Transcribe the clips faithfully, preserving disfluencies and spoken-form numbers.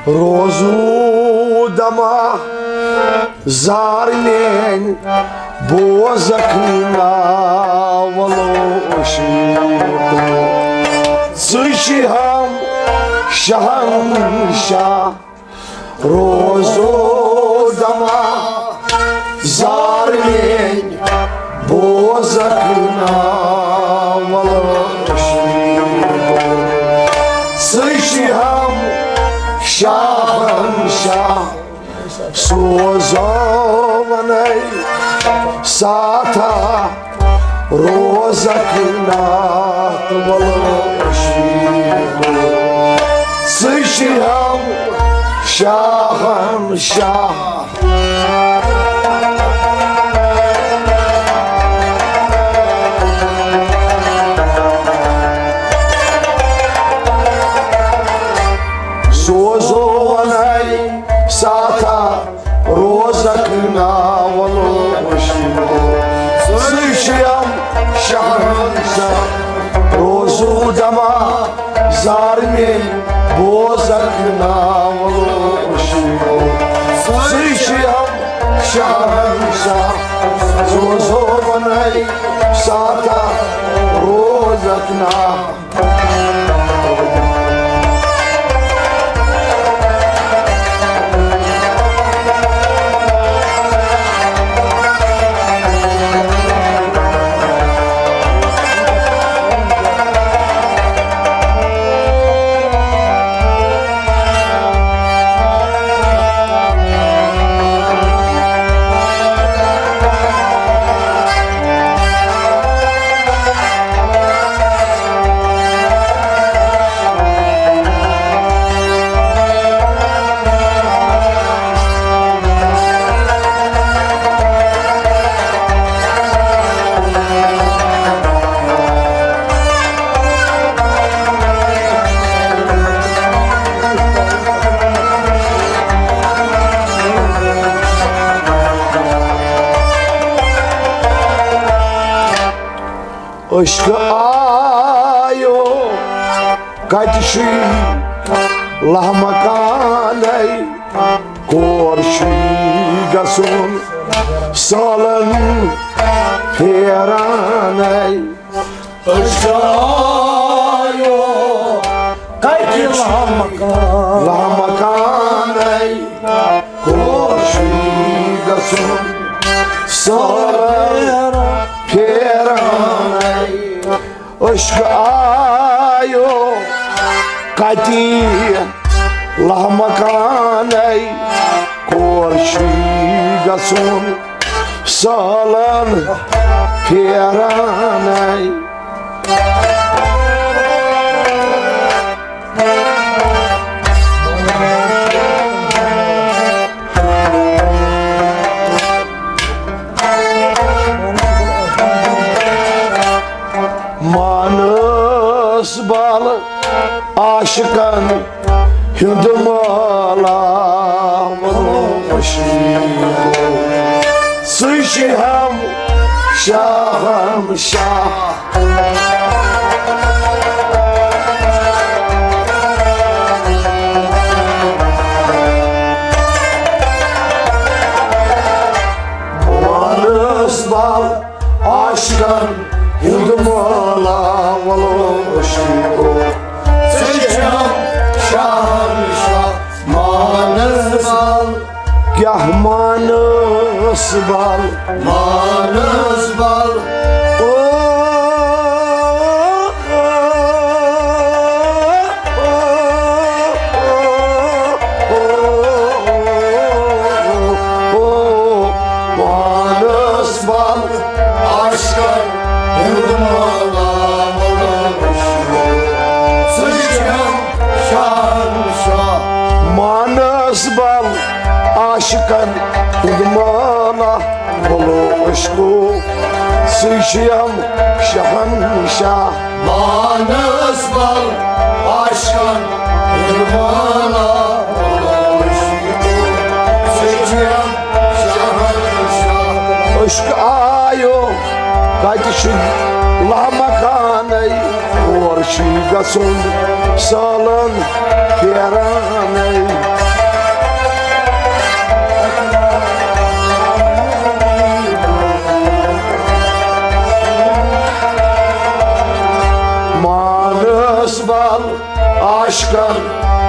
روزو دما زار میٲنۍ، بوزکھ ناول عشقُک۔ ژٕ چھِ ہم شہنشاہ، روزو دما زار میٲنۍ، بوزکھ ناول عشقُک۔ ژٕ چھِ ہم شہنشاہ، سوزو ونے ساتھا، روزکھ ناول عشقُک۔ ژٕ چھِ ہم شہنشاہ۔ سوزو ونے ساتھا، روزکھ ناول عشقُک۔ ژٕ چھِ ہم شہنشاہ، روزو دما زار میٲنۍ، بوزکھ ناول عشقُک۔ ژٕ چھِ ہم شہنشاہ، سوزو ونے ساتھا، روزکھ ناول۔ عشق آیو کتہِ چھُے لہہ مکانے، کور چھُے گژھُن سالن پھیرانے۔ عشق آیو کتہِ لہہ مکان، لہہ مکانے، کور چھُے گژھُن سالن پھیرانے۔ عشق آیو کتہِ لہہ مکانے، کور چھُے گژھُن سالن پھیرانے۔ مانس بل عاشقن ہُنٛد مٲلہ ووٚنُم عشیٖق۔ ژٕ چھِ ہم شاہ، ہم شاہ۔ مانس بل عاشقن ہُنٛد مٲلہ ووٚنُم عشیٖق۔ ژٕ چھِ ہم شاہ، ہم شاہ۔ مانس بل۔ کیٛاہ مانس بل؟ مانس بل۔ او، او، او، مانس بل۔ عاشقن ہُنٛد مٲلہ ووٚنُم عشیٖق۔ ژٕ چھِ ہم شاہ، ہم شاہ۔ مانس بل عاشقن ہُنٛد مٲلہ ووٚنُم عشیٖق۔ ژٕ چھِ ہم شہنشاہ۔ مانس بل عاشقن ہُنٛد مٲلہ ووٚنُم عشیٖق۔ ژٕ چھِ ہم شہنشاہ۔ عشق آیو کتہِ چھُے لہہ مکانے، کور چھُے گژھُن سالن پھیرانے۔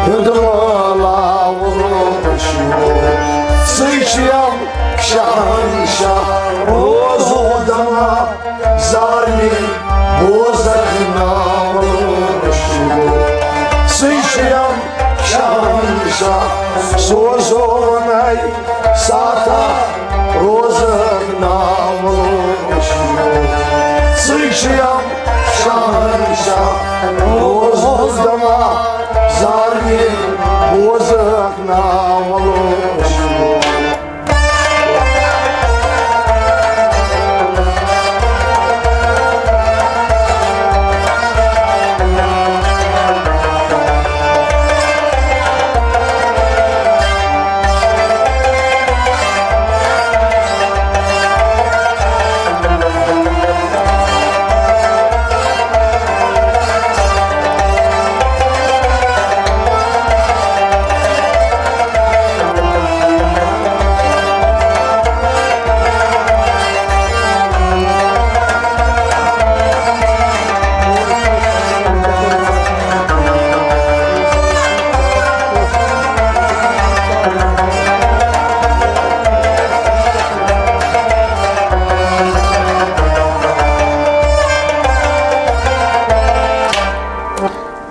ہیوٚت مٲلاوُن شُر۔ ژٕے چھُیم شہنشاہ روزو دما زارنہِ بوزکھ ناوُن شُر۔ ژٕے چھُیم شہنشاہ سوزو نَے ساتھا روزکھ ناوُن شُر۔ ژٕے چھُیم شہنشاہ روز دما زارنہِ بوزکھ ناوُن شُر۔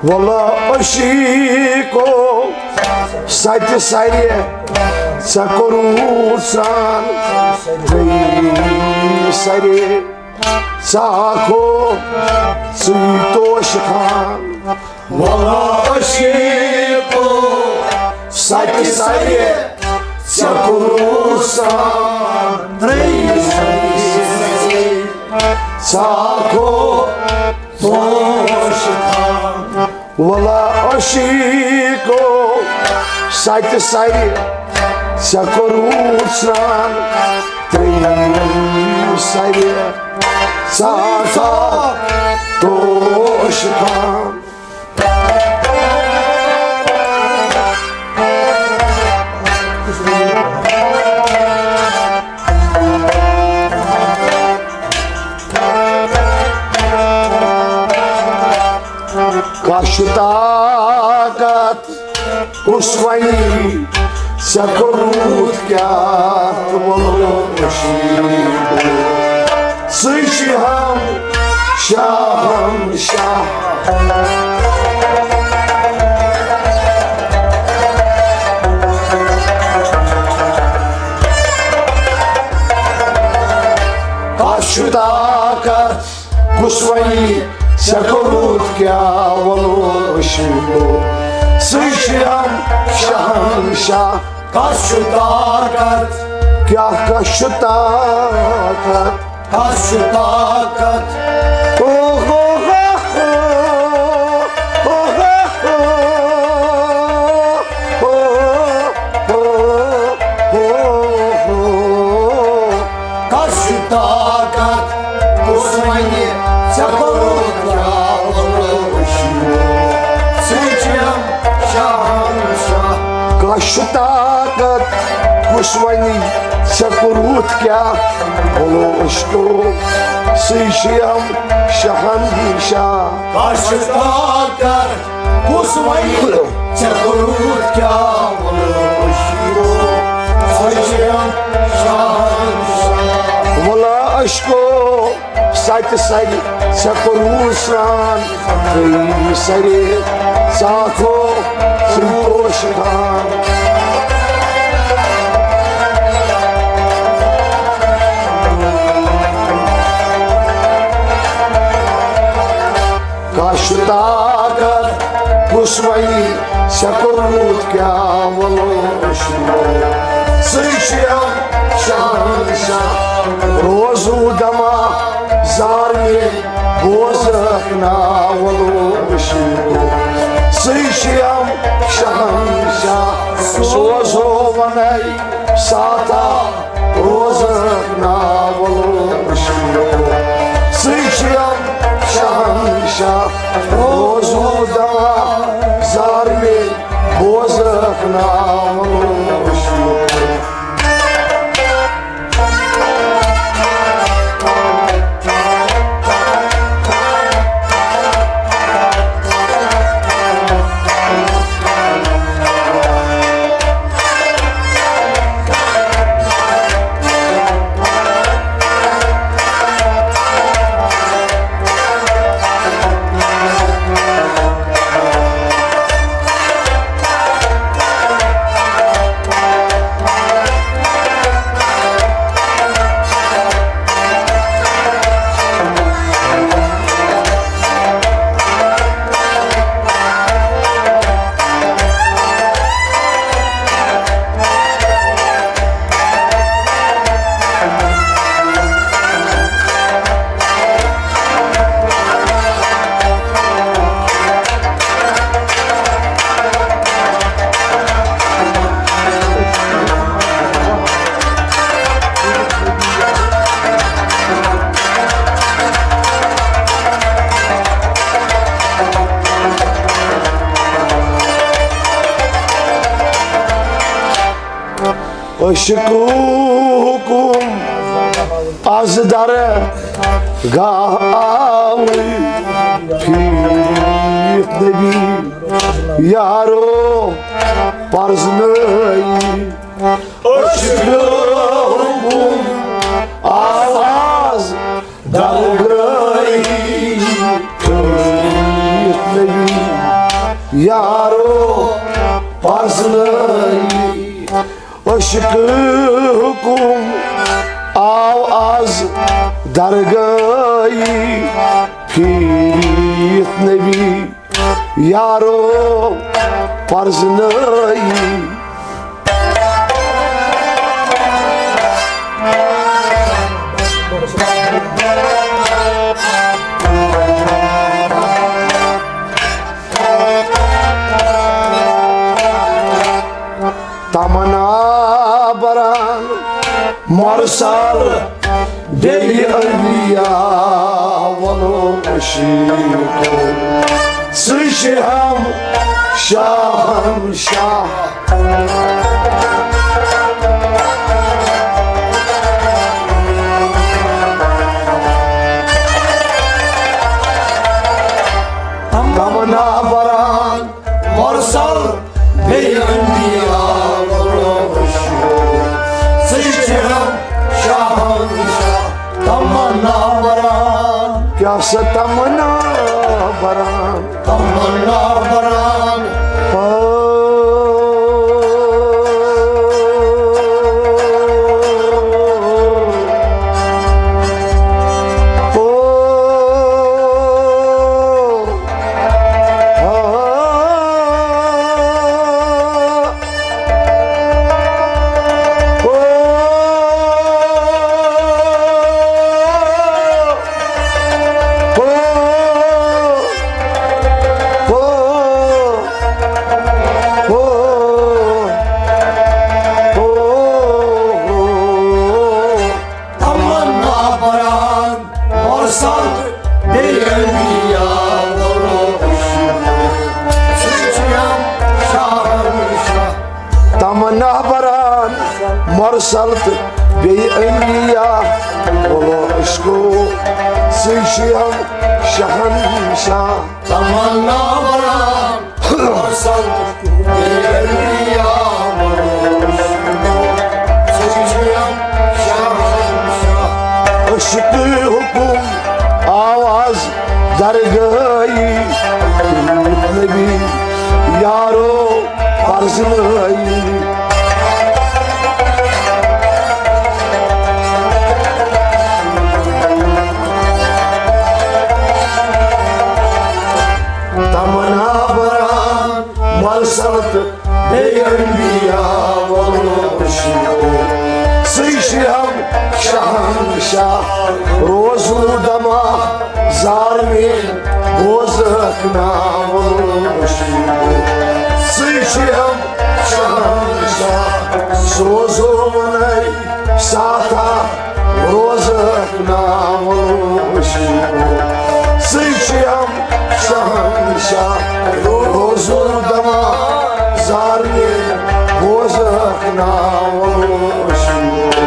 ولا عشیقو ستہِ سرِ ژےٚ کوٚروٗ سرٛان، ترٛیٚیِم سرِ ژےٚ آکھو ژٕے توش خان۔ ولا عشیقو ستہِ سرِ ژےٚ کوٚروٗ سرٛان، ترٛیٚیِم سرِ ژےٚ آکھو توش خان۔ ولا عشیقو ستہِ سرِ ژےٚ کوٚروٗ سرٛان، ترٛیٚیِم سرِ ژےٚ آکھو توش خان۔ کَس چھُ طاقت کُس وَنہِ ژےٚ کوٚرمُت کیٛاہ ووٚنُم؟ ژٕے چھِ ہم شاہ ہم شاہ۔ کَس چھُ طاقت کُس وَنہِ ژےٚ کوٚرمُت کیٛاہ ووٚنُم؟ ژٕے چھِ ہم شاہ ہم شاہ۔ کَس چھُ طاقت؟ کیٛاہ کَس چھُ طاقت؟ کَس چھُ طاقت؟ او ہو ہو ہو، او ہو ہو، او ہو ہو، او ہو ہو۔ کَس چھُ طاقت؟ کُس وَنہِ ژےٚ کوٚرُتھ کیٛاہ ووٚنُم؟ ژٕے چھَم شاہ ہم شاہ۔ کَس چھُ طاقت؟ کُس وَنہِ ژےٚ کوٚرُتھ کیٛاہ؟ بولو عشقو، ژٕے چھَم شاہ ہم شاہ۔ کَس چھُ طاقت؟ کُس وَنہِ ژےٚ کوٚرُتھ کیٛاہ؟ بولو عشقو، ژٕے چھَم شاہ ہم شاہ۔ ولا عشقو، ستہِ سرِ ژےٚ کوٚروٗ سرٛان، ترٛیٚیِم سرِ ژےٚ آکھو ژٕے توش خان۔ کَس چھُ طاقت؟ کُس وَنہِ ژےٚ کوٚرمُت کیٛاہ ووٚنُم؟ ژٕے چھَم شاہ ہم شاہ۔ روزو دما زارنہِ بوزکھ ناو ووٚنُم۔ ژٕے چھَم شاہ ہم شاہ۔ سوزو وَنے ساتھا روزکھ ناو ووٚنُم۔ ژٕے چھَم شاہ ہم شاہ۔ روزو دما زارنہِ بوزکھ ناو ووٚنُم۔ عشق حکم از درگاہ آوٕے پھیٖرِتھ نبی، یارو پرزنٲیی۔ عشق حکم آو از درگاہی، یارو پرزنٲیی۔ عشق حکم آو از درگاہی، پھیٖرِتھ نبی، یارو پرزنٲیی۔ تمنا بران مرسل بیٚیہِ انبیاء وَنو عشیٖق۔ ژٕے چھِ ہم شاہن شاہ۔ تمنا بران مرسل بیٚیہِ انبیاء وَنو عشیٖق۔ ژٕے چھِ ہم شاہن شاہ۔ تمنا بران۔ کیٛاہ سا تمنا بران؟ تمنا بران۔ او، او، او۔ تمنا بران مرسل بیٚیہِ انبیاء وَنو عشیٖق۔ ژٕے چھِ ہم شاہن شاہ۔ تمنا بران مرسل تہٕ بیٚیہِ انبیاء وَنو عشیٖق، ژٕے چھِ ہم شاہن شاہ۔ تمنا بران مرسل بیٚیہِ انبیاء وَنو عشیٖق، ژٕے چھِ ہم شاہن شاہ۔ عشق حکم آو از درگاہی، نبی یارو پرزنٲیی۔ تمنا بران مرسل تہٕ بیٚیہِ انبیاء وَنو عشیٖق۔ ژٕے چھِ ہم شاہن شاہ۔ روزو دما زار میٲنۍ بوزکھ ناو عشیٖق۔ ژٕے چھِ ہم شاہن شاہ۔ سوزو ونے ساتھا روزکھ ناو عشیٖق۔ ژٕے چھِ ہم شاہن شاہ۔ روزو دما زار میٲنۍ بوزکھ ناو عشیٖق۔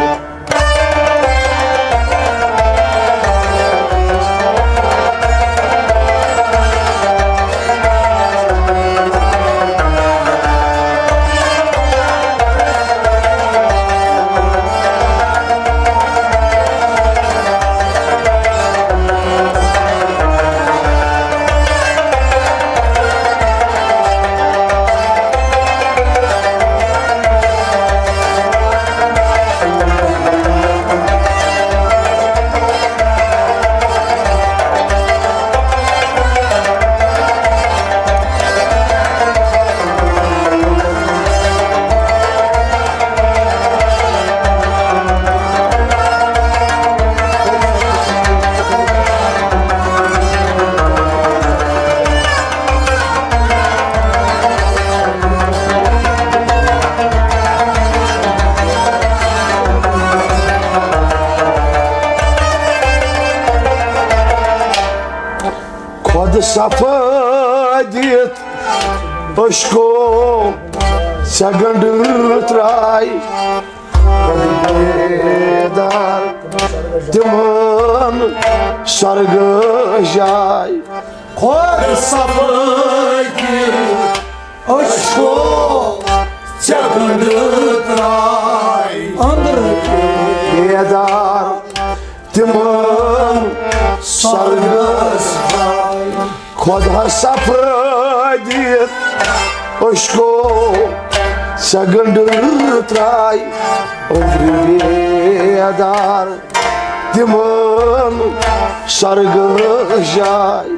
خۄد صفا دِتھ عشقو ژےٚ گنٛڈٕ ترٛاے۔ بیدار تِمن سۄرگہٕ جاے۔ خۄد صفٲیی أچھو ژےٚ گنٛڈٕ ترٛاے۔ أنٛدرٕ بیدار تِمن سۄرگس جاے۔ خۄدا صفٲیی أچھو ژےٚ گنٛڈٕ ترٛاے۔ أنٛدرٕ بیدار تِمن سۄرگس جاے۔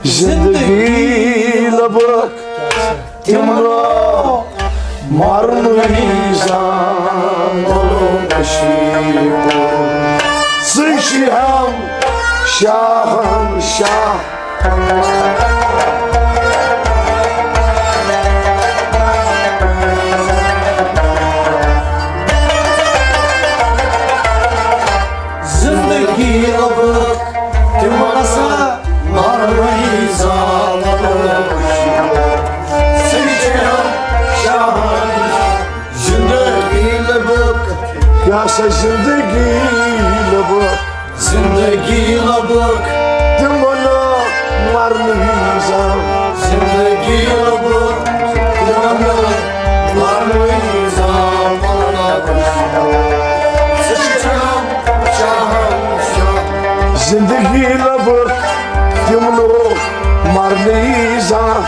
زندگی لبک تِمو مرنٕے زانُن کشیٖر۔ ژٕے چھِ ہم شاہن شاہ۔ زندگی لبک تِمو مرنٕے زانُن کشیٖر۔ ژٕے چھِ ہم شاہن زندگی لبک۔ کیٛاہ سا زندگی لبک۔ زندگی لبک۔ تِمن مرنٕے زانُن۔ زندگی لبک۔ تِمن مرنٕے زانُن۔ ژٕ چھَم شاہن شاہ۔ زندگی لبک۔ تِمن مرنٕے زانُن۔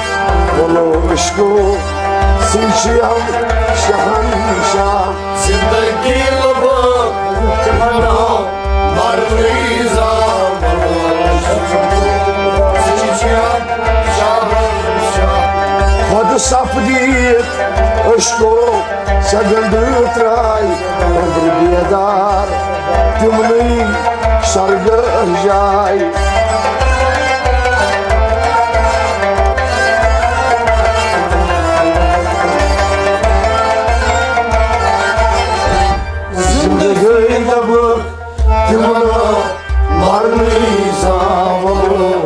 بولو عشقو۔ ژٕے چھِ ہم شہنشاہ۔ زندگی لبک تِمن مرنٕے زانُن۔ ژٕے چھَم شہنشاہ۔ خۄد صف دِتھ عشقو ژےٚ گنٛڈٕ ترٛاے۔ أنٛدرٕ بیدار تِمنٕے سۄرگہٕ جاے۔ زندگی لبک تِمن مرنٕے زانُن۔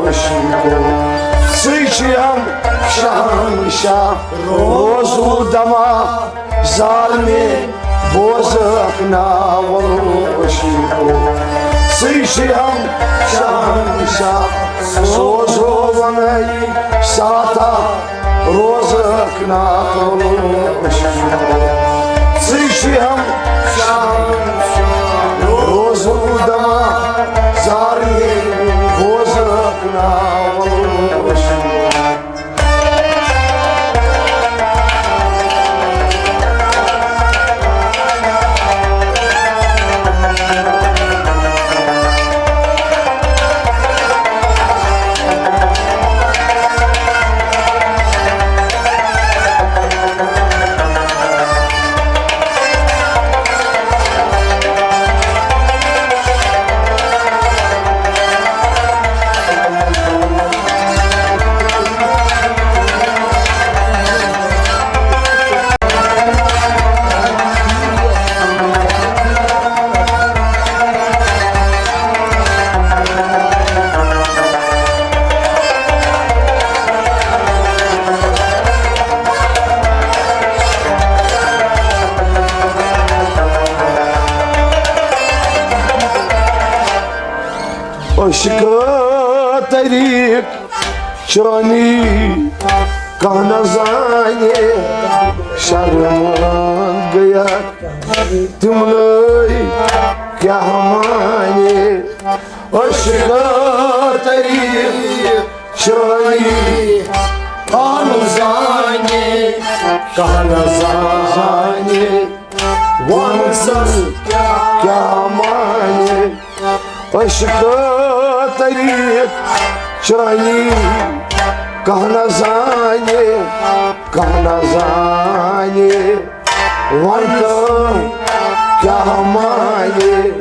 ژٕے چھَم شہنشاہ۔ روزٕ دما زالمہِ بوزکھ ناوٕ عشقو۔ ژٕے چھَم شہنشاہ۔ سوزو ونے ساتا روزکھ ناوٕ عشقو۔ ژٕے چھَم شہنشاہ۔ روزٕ دما زالمہِ بوزکھ ناوٕ عشقو۔ عشقہٕ طریٖق چٲنی کانٛہہ نہ زانہِ، شرمنٛد گٔیَکھ تِمنٕے کیٛاہ مانہِ۔ عشقہٕ طریٖق چٲنی کانٛہہ نہ زانہِ، کانٛہہ نہ زانہِ۔ وَن سا کیٛاہ مانہِ عشقہٕ طریٖق چٲنی، کانٛہہ نہ زانہِ، کانٛہہ نہ زانہِ۔ وَن تہٕ کیٛاہ مانہِ۔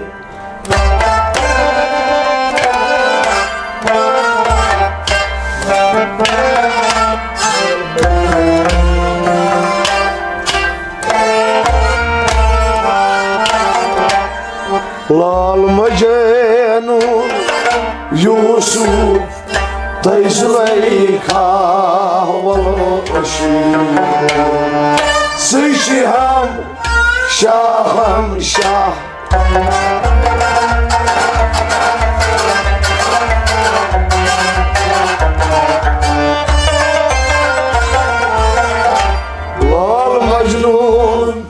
زلیخا ولو اشی، ژٕ چھِ ہم شاہ ہم شاہ۔ لال مجنون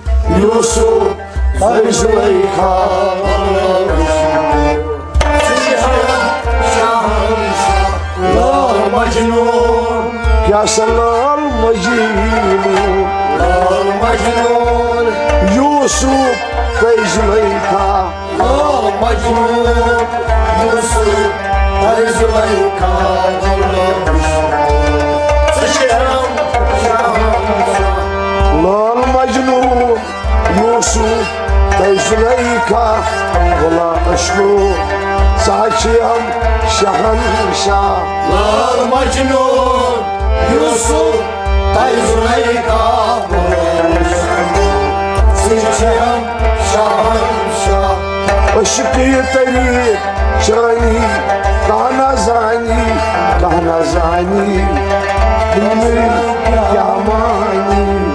یوسف، تۄہہِ زلیخا۔ لال مجنون۔ کیٛاہ سا لال مجنون؟ لال مجنون۔ یوسف، تۄہہِ زلیخا۔ لال مجنون۔ یوسف، تۄہہِ زلیخا۔ ژٕ چھِ ہم شاہ ہم شاہ۔ لال مجنون۔ یوسف، تۄہہِ زلیخا، ولا اشکو، ژٕ چھِ ہم شہنشاہ۔ لال مجنون، یوسف، تۄہہِ زلیخا، ژٕ چھِ ہم شہنشاہ۔ عشق یہِ طریق چٲنی، کانٛہہ نہ زانی، کانٛہہ نہ زانی، دُنیاہٕچ کیٛاہ معنی۔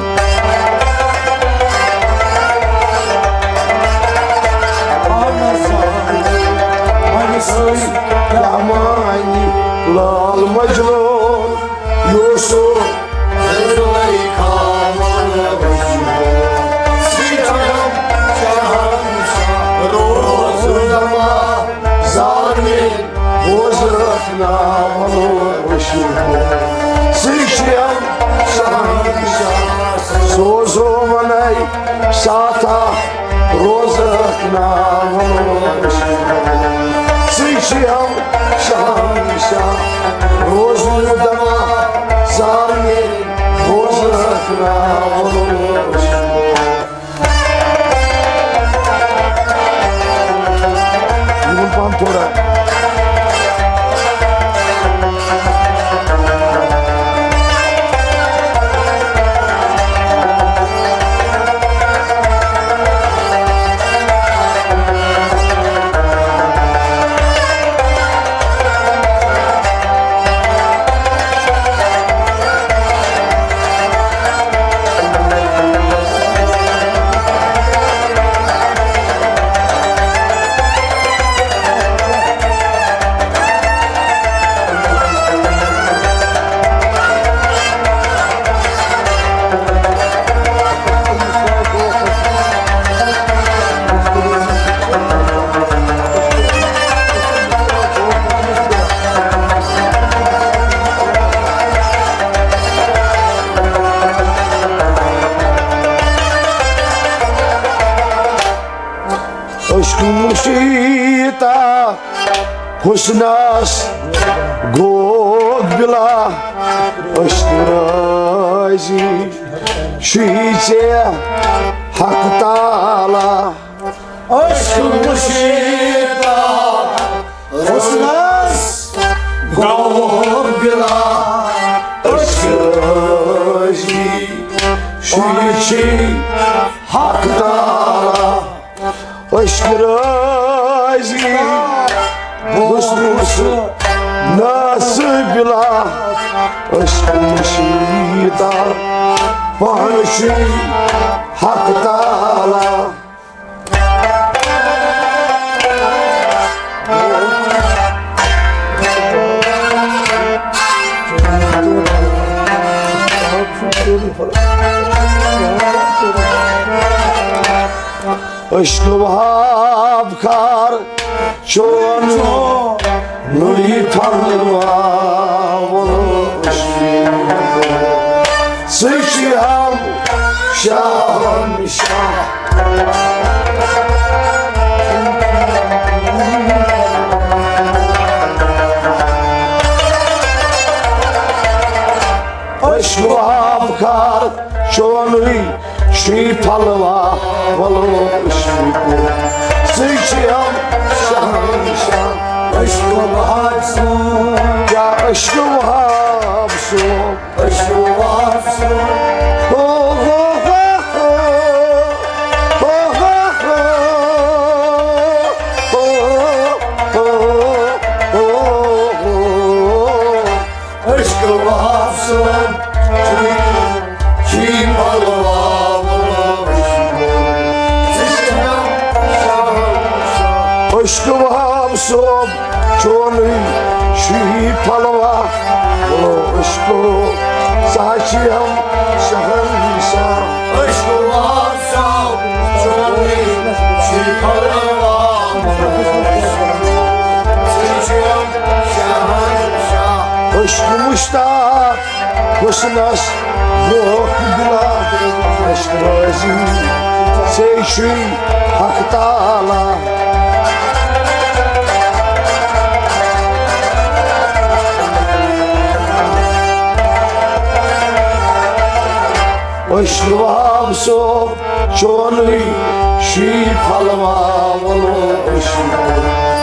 کیٛاہ معنی، لال مجنون یوسف۔ روز زما زارین بوزرکھ ناو وشو۔ سیشیم شہنشاہ سوزو ونائی ساتا روزک ناو وشو۔ سیشیم شہنشاہ روز دما زارین بوزرکھ ناو وشو۔ یِمن پہن تھوڑا۔ عشق مشیتا حسنس گوگ بلا، عشق رازی شی ژےٚ حق تعالیٰ۔ عشق مشیتا حسنس گوگ بلا، عشق رازی شی حق تعالیٰ۔ عشق رازی بوزمُت ناس بلا، عشق مشیتا پانہٕ چھُے حق تعالیٰ۔ عشق وہاب خار چون نوری پھلوا ولو عشق۔ سُہ چھِ ہم شاہ ہم شاہ۔ عشق وہاب خار چونُے شی پھلوا ولو عشق۔ سُے چھِ ہم شہنشاہ۔ عشق وہاب سون۔ کیا عشق وہاب سون۔ عشق وہاب سون۔ ہو، ہو، ہو، ہو۔ عشق وہاب صٲب چونُے چھُے پلوا، بولو عشق، ژٕ ہا چھِ ہم شہنشاہ۔ عشق وہاب صٲب چونُے چھُے پلوا، بولو عشق، ژٕ چھِ ہم شہنشاہ۔ عشق مشتاق حسنس گوکھ دلا، عشق رازی ژے چھُے حق تعالیٰ۔ عشق وہاب صٲب چونُے چھُے پلوا، ولو عشق۔